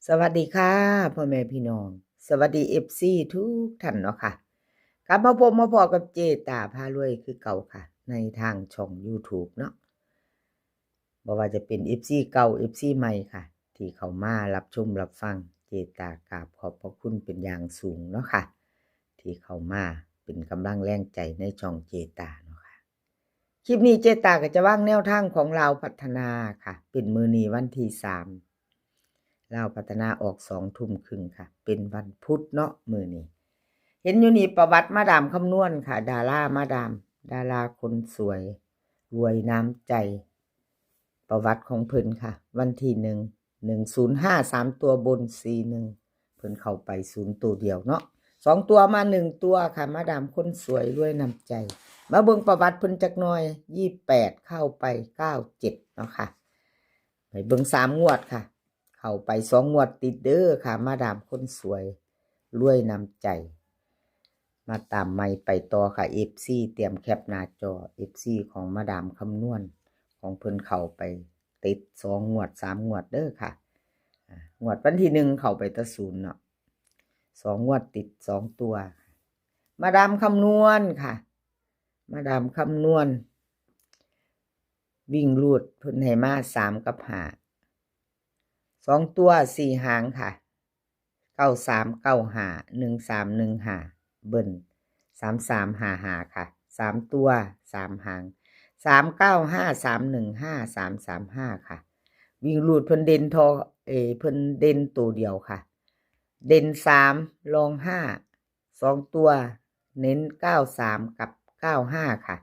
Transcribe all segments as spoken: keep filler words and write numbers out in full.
สวัสดีค่ะ พ่อแม่พี่น้อง สวัสดี เอฟซี ทุกท่านเนาะค่ะ กลับมาพบมาพอกับเจตาพารวยคือเก่าค่ะ ในทางช่อง YouTube เนาะ บ่ว่าจะเป็น เอฟซี เก่า เอฟซี ใหม่ค่ะ ที่เข้ามารับชมรับฟัง เจตากราบขอบพระคุณเป็นอย่างสูงเนาะค่ะ ที่เข้ามาเป็นกำลังแรงใจในช่องเจตาเนาะค่ะ คลิปนี้เจตาก็จะวางแนวทางของลาวพัฒนาค่ะ เป็นมื้อนี้วันที่สาม ลาวพัฒนาออกสองทุ่มครึ่งค่ะ เป็นวันพุธเนาะมื้อนี้ เห็นอยู่นี่ประวัติมาดามคำนวณค่ะ ดารามาดาม ดาราคนสวย รวยน้ำใจ ประวัติของเพิ่นค่ะ วันที่หนึ่ง หนึ่งศูนย์ห้า สามตัวบน สี่หนึ่ง เพิ่นเข้าไปศูนย์ตัวเดียวเนาะ สองตัวมาหนึ่งตัวค่ะ มาดามคนสวยรวยน้ำใจ มาเบิ่งประวัติเพิ่นจักหน่อย ยี่สิบแปด เข้าไป เก้าเจ็ด เนาะค่ะ ไปเบิ่งสามงวดค่ะ เข้าไปสองงวดติดเด้อค่ะ มาดามคนสวยรวยน้ำใจ มาตามใหม่ไปต่อค่ะ เอฟซี เตรียมแคปหน้าจอ เอฟซี ของมาดามคำนวณ ของเพิ่นเข้าไปติดสองงวดสามงวดเด้อค่ะ อ่างวดวันที่หนึ่งเข้าไปแตะศูนย์เนาะ สองงวดติดสองตัว มาดามคำนวณค่ะ มาดามคำนวณ วิ่งรูดเพิ่นให้มาสามกับห้า สองตัวสี่หางค่ะ เก้าสามเก้าห้า หนึ่งสามหนึ่งห้า เบิ้ล สามสามห้าห้า ค่ะ สามตัวสามหาง สามเก้าห้า สามหนึ่งห้า สามสามห้า ค่ะ วิ่งรูดเพิ่นเด่นทอ เออ เพิ่นเด่นตัวเดียวค่ะ เด่นสาม รองห้า สองตัว เน้นเก้าสาม กับเก้าห้า ค่ะ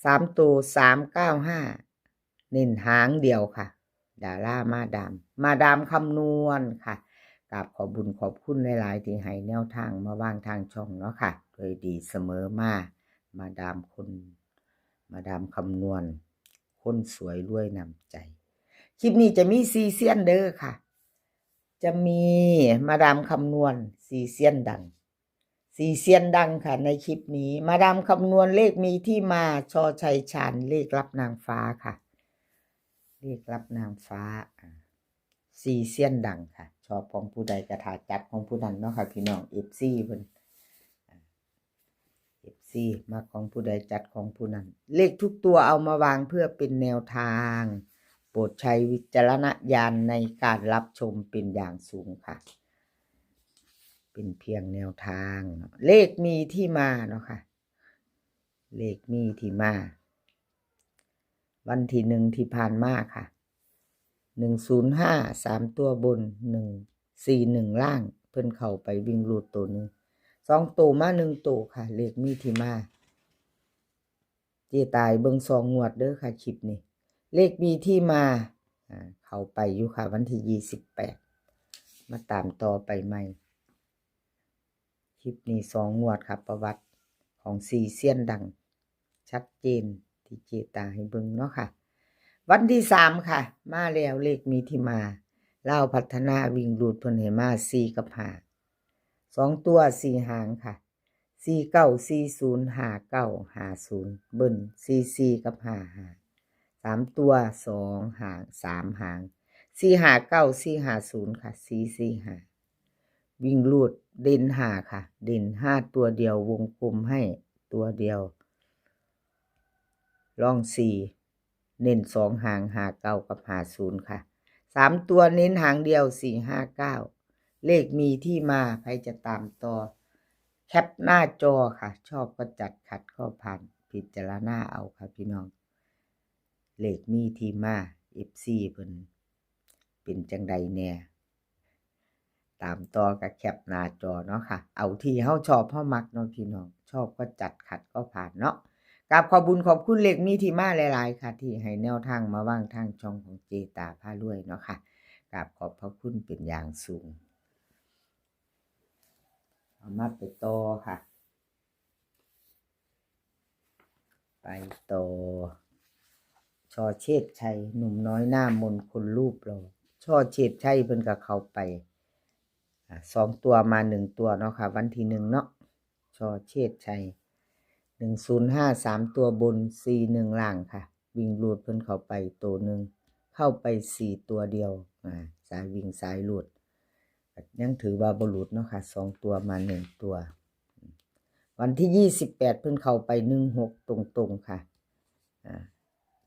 สามตัว สามเก้าห้า เน้นหางเดียวค่ะ ดารามาดาม มาดามคำนวณค่ะ กราบขอบบุญขอบคุณหลายๆ ที่ให้แนวทางมาวางทางช่องเนาะค่ะ โดยดีเสมอมา มาดามคน มาดามคำนวณ คนสวยรวยน้ำใจ คลิปนี้จะมีสี่เซียนเด้อค่ะ จะมีมาดามคำนวณ สี่เซียนดัง สี่เซียนดังค่ะ ในคลิปนี้ มาดามคำนวณเลขมีที่มา ชอชัยชาญ เลขลับนางฟ้าค่ะ เลขลับนางฟ้า อ่า สี่เซียนดังค่ะ ชอบของผู้ใดกะถ้าจัดของผู้นั้นเนาะค่ะ พี่น้อง เอฟซี เพิ่น อ่า เอฟซี มักของผู้ใดจัดของผู้นั้น เลขทุกตัวเอามาวางเพื่อเป็นแนวทาง โปรดใช้วิจารณญาณในการรับชมเป็นอย่างสูงค่ะ เป็นเพียงแนวทางเนาะ เลขมีที่มาเนาะค่ะ เลขมีที่มา วันที่หนึ่งที่ผ่านมาค่ะ หนึ่งศูนย์ห้า สามตัวบน หนึ่งสี่หนึ่ง ล่าง เพิ่นเข้าไปวิ่งรูดตัวหนึ่ง สองตัวมาหนึ่งตัวค่ะ เลขมีที่มา เจตาให้เบิ่งสองงวดเด้อค่ะ คลิปนี้ เลขมีที่มา อ่า เข้าไปอยู่ค่ะ วันที่ยี่สิบแปด มาตามต่อไปใหม่ คลิปนี้สองงวดค่ะ ประวัติของสี่เซียนดัง ชัดเจนที่เจตาให้เบิ่งเนาะค่ะ วันที่สามค่ะ มาแล้วเลขมีที่มา ลาวพัฒนาวิ่งรูดเพิ่นให้มาสี่กับห้า สองตัวสี่หางค่ะ สี่เก้า สี่ศูนย์ ห้าเก้า ห้าศูนย์ เบิ้ล สี่สี่ กับ ห้าห้า สามตัวสองหาง สามหาง สี่ห้าเก้า สี่ห้าศูนย์ ค่ะ สี่สี่ห้า วิ่งรูดเด่นห้าค่ะ เด่นห้าตัวเดียว วงกลมให้ตัวเดียว รองสี่ เน้นสองหาง ห้าเก้า กับ ห้าศูนย์ ค่ะ สามตัวเน้นหางเดียว สี่ห้าเก้า เลขมีที่มา ใครจะตามต่อ แคปหน้าจอค่ะ ชอบก็จัด ขัดก็ผ่าน พิจารณาเอาค่ะพี่น้อง เลขมีที่มา เอฟซี เพิ่นเป็นจังใดแน่ ตามต่อกับแคปหน้าจอเนาะค่ะ เอาที่เฮาชอบเฮามักเนาะพี่น้อง ชอบก็จัด ขัดก็ผ่านเนาะ กราบขอบบุญขอบคุณเลขมีที่มาหลายๆ ค่ะ ที่ให้แนวทางมาวางทางช่องของเจตาพารวยเนาะค่ะ กราบขอบพระคุณเป็นอย่างสูง เอามาไปต่อค่ะ ไปต่อ ชอเชษชัย หนุ่มน้อยหน้ามนคนรูปหล่อ ชอเชษชัยเพิ่นก็เข้าไป อ่า สองตัวมาหนึ่งตัวเนาะค่ะ วันที่หนึ่งเนาะ ชอเชษชัย หนึ่งศูนย์ห้า สามตัวบน สี่หนึ่ง ล่างค่ะ วิ่งรูดเพิ่นเข้าไปตัวหนึ่ง เข้าไปสี่ตัวเดียว อ่า สายวิ่งสายรูด ยังถือว่าบ่หลุดเนาะค่ะ สองตัวมาหนึ่งตัว วันที่ยี่สิบแปดเพิ่นเข้าไปหนึ่งหกตรงๆค่ะ อ่า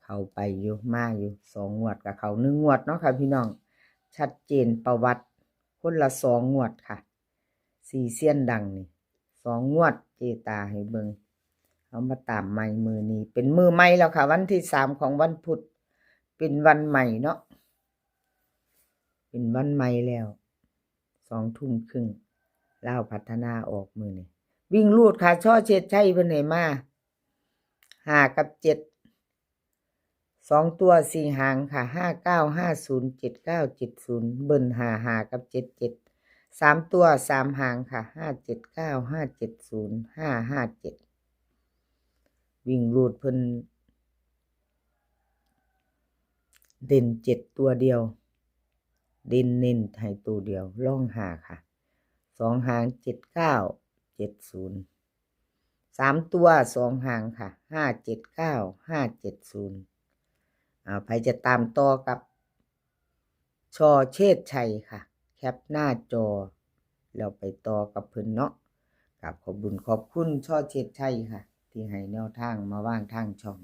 เข้าไปอยู่ มาอยู่ สองงวดก็เข้าหนึ่งงวดเนาะค่ะพี่น้อง ชัดเจนประวัติ คนละสองงวดค่ะ สี่เซียนดังนี่ สองงวดเจตาให้เบิ่ง เอามาตามใหม่มื้อนี้ เป็นมื้อใหม่แล้วค่ะ วันที่สามของวันพุธ เป็นวันใหม่เนาะ เป็นวันใหม่แล้ว สองทุ่มครึ่ง ลาวพัฒนาออกมื้อนี้ วิ่งรูดค่ะ ชอเชษชัยเพิ่นให้มา ห้ากับเจ็ด สองตัวสี่หางค่ะ ห้าเก้า ห้าศูนย์ เจ็ดเก้า เจ็ดศูนย์ เบิ้ล ห้าห้า กับ เจ็ดเจ็ด สามตัวสามหางค่ะ ห้าเจ็ดเก้า ห้าเจ็ดศูนย์ ห้าห้าเจ็ด วิ่งรูดเพิ่น เด่นเจ็ดตัวเดียว เด่นเน้นให้ตัวเดียว รองห้าค่ะ สองหาง เจ็ดเก้า เจ็ดศูนย์ สามตัวสองหางค่ะ ห้าเจ็ดเก้า ห้าเจ็ดศูนย์ อ่า ใครจะตามต่อกับ ชอเชษชัยค่ะ แคปหน้าจอ แล้วไปต่อกับเพิ่นเนาะ กราบขอบบุญขอบคุณชอเชษชัยค่ะ ที่ให้แนวทางมาวางทางช่อง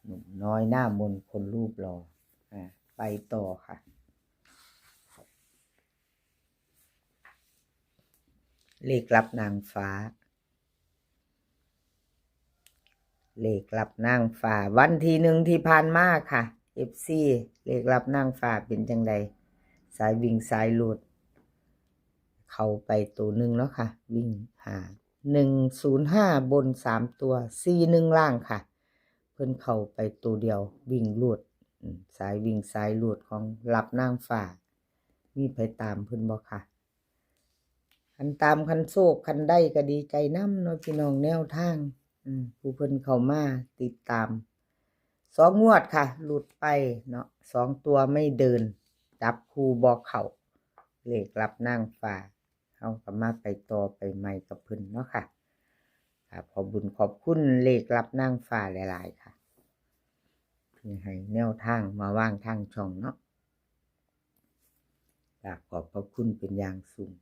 หนุ่มน้อยหน้ามนคนรูปหล่อ อ่า ไปต่อค่ะ เลขลับนางฟ้า เลขลับนางฟ้า วันที่หนึ่งที่ผ่านมาค่ะ เอฟซี เลขลับนางฟ้าเป็นจังใด สายวิ่งสายรูด เข้าไปตัวหนึ่งเนาะค่ะ วิ่งห้า หนึ่งศูนย์ห้า บนสามตัว สี่หนึ่ง ล่างค่ะ เพิ่นเข้าไปตัวเดียว วิ่งรูด อืม สายวิ่งสายรูดของลับนางฟ้า มีไผตามเพิ่นบ่คะ คันตามคันโชคคันได้ก็ดีใจนำเนาะพี่น้อง แนวทาง อืม ผู้เพิ่นเข้ามาติดตาม สองงวดค่ะ หลุดไปเนาะ สองตัวไม่เดิน จับคู่บ่เข้า เลขลับนางฟ้า เฮาก็มาไปต่อไปใหม่กับเพิ่นเนาะค่ะ ครับ ขอบบุญขอบคุณเลขลับนางฟ้าหลายๆค่ะ ที่ให้แนวทางมาวางทางช่องเนาะ กราบขอบพระคุณเป็นอย่างสูง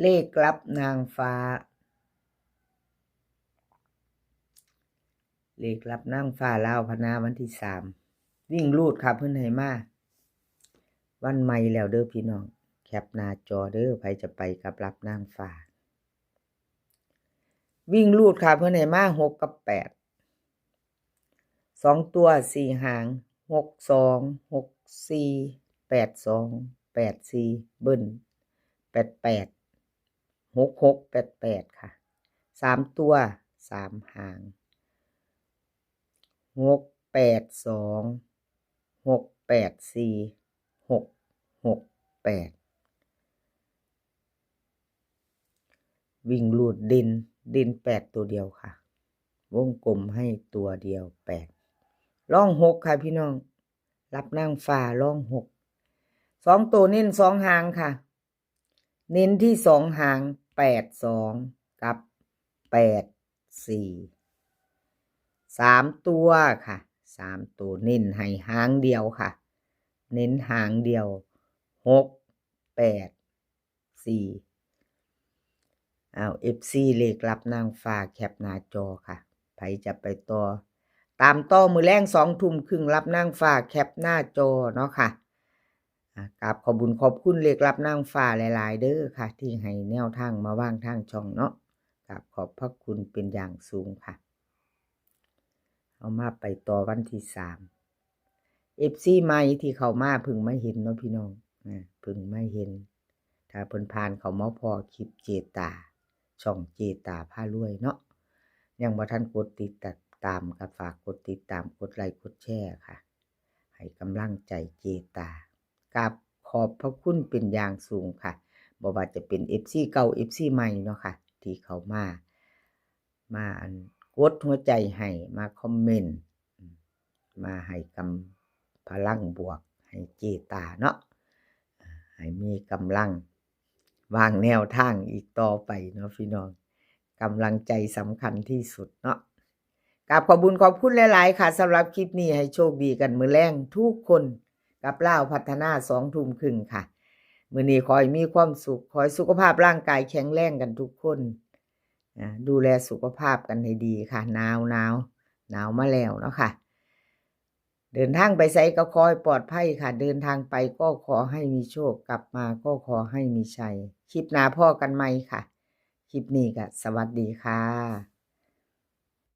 เลขลับนางฟ้า เลขลับนางฟ้าลาวพนาวันที่สาม วิ่งรูดค่ะ เพิ่นให้มา วันใหม่แล้วเด้อพี่น้อง แคปหน้าจอเด้อ ไผจะไปกับลับนางฟ้า วิ่งรูดค่ะ เพิ่นให้มา หกกับแปด สองตัวสี่หาง หกสอง หกสี่ แปดสอง แปดสี่ เบิ้ล แปดแปด หกหก แปดแปด ค่ะ สามตัวสามหาง หกแปดสอง หกแปดสี่ หกหกแปด วิ่งรูดเด่น เด่นแปดตัวเดียวค่ะ วงกลมให้ตัวเดียว แปด รองหกค่ะพี่น้อง ลับนางฟ้ารองหก สองตัวเน้นสองหางค่ะ เน้นที่สองหาง แปดสอง กับ แปดสี่ สามตัวค่ะ สามตัวเน้นให้หางเดียวค่ะ เน้นหางเดียว หกแปดสี่ เอา เอฟซี เลขลับนางฟ้าแคปหน้าจอค่ะ ไผจะไปต่อ ตามต่อมื้อแลงสองทุ่มครึ่ง ลับนางฟ้าแคปหน้าจอเนาะค่ะ อ่ะ กราบขอบบุญขอบคุณเลขลับนางฟ้าหลายๆเด้อค่ะ ที่ให้แนวทางมาวางทางช่องเนาะ กราบขอบพระคุณเป็นอย่างสูงค่ะ เอามาไปต่อวันที่สาม เอฟซี ใหม่ที่เข้ามาเพิ่งมาเห็นเนาะพี่น้อง อ่า เพิ่งมาเห็น ถ้าเพิ่นผ่านเข้ามาพ้อคลิปเจตา ช่องเจตาพารวยเนาะ ยังบ่ทันกดติดตามก็ฝากกดติดตาม กดไลค์ กดแชร์ค่ะ ให้กำลังใจเจตา กราบขอบพระคุณเป็นอย่างสูงค่ะ บ่ว่าจะเป็น เอฟซี เก่า เอฟซี ใหม่เนาะค่ะ ที่เข้ามา มาอันกดหัวใจให้ มาคอมเมนต์ มาให้กำ พลังบวกให้เจตาเนาะ ให้มีกำลังวางแนวทางอีกต่อไปเนาะพี่น้อง กำลังใจสำคัญที่สุดเนาะ กราบขอบบุญขอบคุณหลายๆ ค่ะสำหรับคลิปนี้ ให้โชคดีกันมื้อแลงทุกคนกับลาวพัฒนา สองทุ่มครึ่งค่ะ มื้อนี้ขอให้มีความสุข ขอให้สุขภาพร่างกายแข็งแรงกันทุกคน อ่า ดูแลสุขภาพกันให้ดีค่ะ หนาวหนาวหนาวมาแล้วเนาะค่ะ เดินทางไปไสก็ขอให้ปลอดภัยค่ะ เดินทางไปก็ขอให้มีโชค กลับมาก็ขอให้มีชัย คลิปหน้าพ้อกันใหม่ค่ะ คลิปนี้ก็สวัสดีค่ะ